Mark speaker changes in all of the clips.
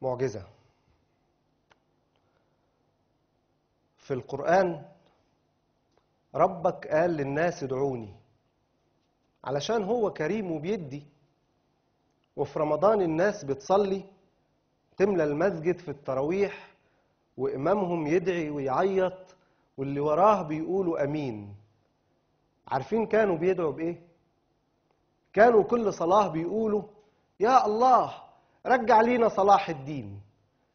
Speaker 1: معجزة في القرآن. ربك قال للناس ادعوني علشان هو كريم وبيدي، وفي رمضان الناس بتصلي تملى المسجد في التراويح، وإمامهم يدعي ويعيط واللي وراه بيقولوا أمين. عارفين كانوا بيدعوا بإيه؟ كانوا كل صلاة بيقولوا يا الله رجع لينا صلاح الدين،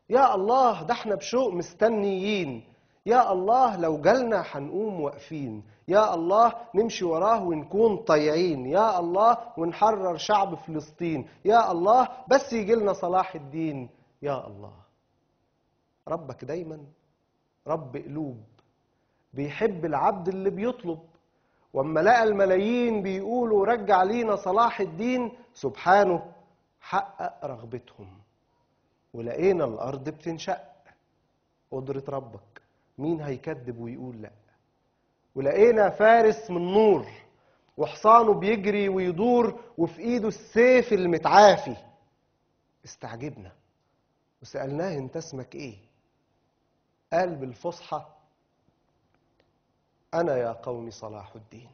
Speaker 1: يا الله ده احنا بشوق مستنيين، يا الله لو جالنا هنقوم واقفين، يا الله نمشي وراه ونكون طيعين، يا الله ونحرر شعب فلسطين، يا الله بس يجيلنا صلاح الدين، يا الله. ربك دايما رب قلوب، بيحب العبد اللي بيطلب. واما لقى الملايين بيقولوا رجع لينا صلاح الدين، سبحانه حقق رغبتهم، ولقينا الأرض بتنشق. قدرة ربك مين هيكذب ويقول لا؟ ولقينا فارس من نور وحصانه بيجري ويدور وفي ايده السيف المتعافي. استعجبنا وسألناه انت اسمك ايه؟ قال بالفصحى أنا يا قوم صلاح الدين،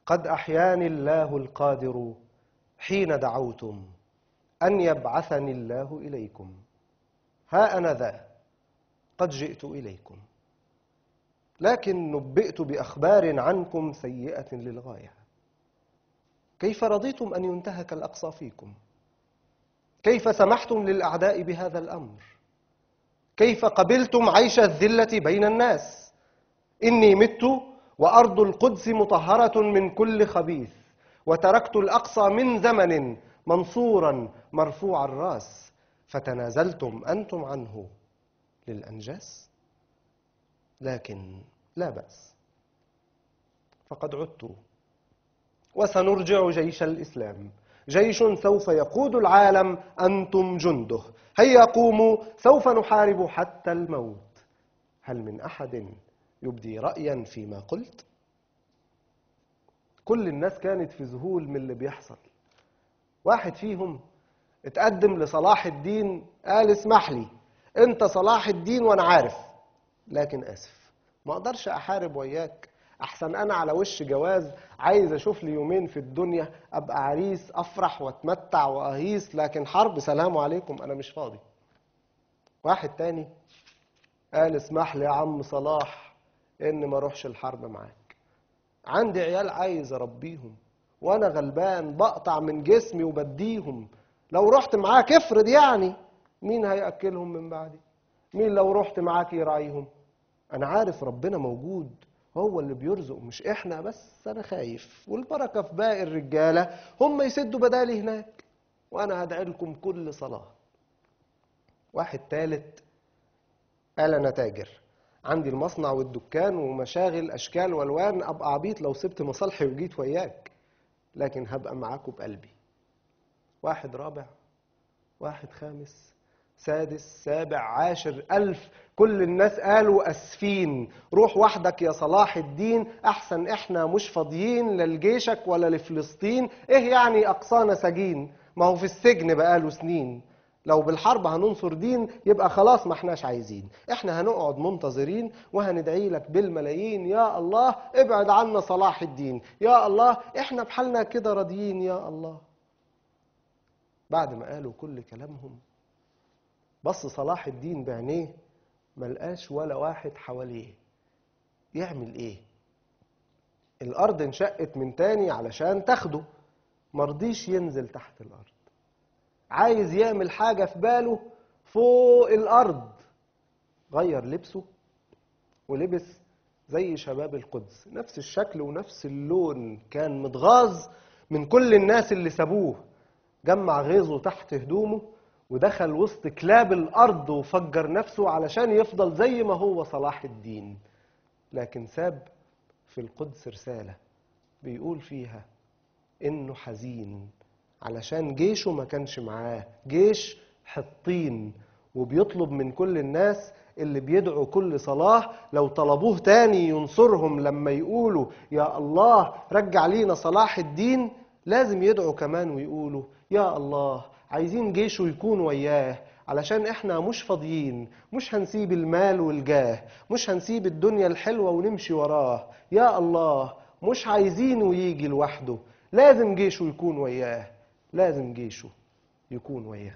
Speaker 1: قد أحياني الله القادر حين دعوتم أن يبعثني الله إليكم، ها أنا ذا قد جئت إليكم، لكن نبئت بأخبار عنكم سيئة للغاية. كيف رضيتم أن ينتهك الأقصى فيكم؟ كيف سمحتم للأعداء بهذا الأمر؟ كيف قبلتم عيش الذلة بين الناس؟ إني مت وأرض القدس مطهرة من كل خبيث، وتركت الأقصى من زمن منصورا مرفوع الرأس، فتنازلتم أنتم عنه للأنجاس. لكن لا بأس، فقد عدت وسنرجع جيش الإسلام، جيش سوف يقود العالم، أنتم جنده، هيا قوموا سوف نحارب حتى الموت. هل من أحد يبدي رأيا فيما قلت؟ كل الناس كانت في ذهول من اللي بيحصل. واحد فيهم اتقدم لصلاح الدين قال اسمح لي، انت صلاح الدين وانا عارف، لكن اسف ما اقدرش احارب وياك، احسن انا على وش جواز، عايز اشوف لي يومين في الدنيا ابقى عريس افرح واتمتع واهيس، لكن حرب سلام عليكم انا مش فاضي. واحد تاني قال اسمح لي يا عم صلاح ان ما اروحش الحرب معاك، عندي عيال عايز اربيهم وانا غلبان بقطع من جسمي وبديهم، لو رحت معاك افرض يعني مين هيأكلهم من بعدي؟ مين لو رحت معاك يراعيهم؟ انا عارف ربنا موجود هو اللي بيرزق مش احنا، بس انا خايف والبركه في باقي الرجاله هم يسدوا بدالي هناك، وانا هدعي لكم كل صلاه. واحد تالت قال انا تاجر، عندي المصنع والدكان ومشاغل اشكال والوان، ابقى عبيط لو سبت مصالحي وجيت وياك، لكن هبقى معاكم بقلبي. واحد رابع، واحد خامس، سادس، سابع، عاشر، ألف، كل الناس قالوا أسفين، روح وحدك يا صلاح الدين أحسن، إحنا مش فاضيين لا لجيشك ولا لفلسطين، إيه يعني أقصانا سجين؟ ما هو في السجن بقاله سنين، لو بالحرب هننصر دين يبقى خلاص ما احناش عايزين، احنا هنقعد منتظرين وهندعي لك بالملايين، يا الله ابعد عنا صلاح الدين، يا الله احنا بحالنا كده راضيين يا الله. بعد ما قالوا كل كلامهم بص صلاح الدين بعينيه ملقاش ولا واحد حواليه، يعمل ايه؟ الارض انشقت من تاني علشان تاخده، مرضيش ينزل تحت الارض، عايز يعمل حاجة في باله فوق الأرض. غير لبسه ولبس زي شباب القدس، نفس الشكل ونفس اللون، كان متغاظ من كل الناس اللي سابوه، جمع غيظه تحت هدومه ودخل وسط كلاب الأرض وفجر نفسه علشان يفضل زي ما هو صلاح الدين. لكن ساب في القدس رسالة بيقول فيها إنه حزين علشان جيشه ما كانش معاه، جيش حطين، وبيطلب من كل الناس اللي بيدعوا كل صلاة لو طلبوه تاني ينصرهم لما يقولوا يا الله رجع لينا صلاح الدين، لازم يدعوا كمان ويقولوا يا الله عايزين جيشه يكون وياه، علشان احنا مش فاضيين، مش هنسيب المال والجاه، مش هنسيب الدنيا الحلوة ونمشي وراه. يا الله مش عايزينه يجي لوحده، لازم جيشه يكون وياه، لازم جيشه يكون وياه.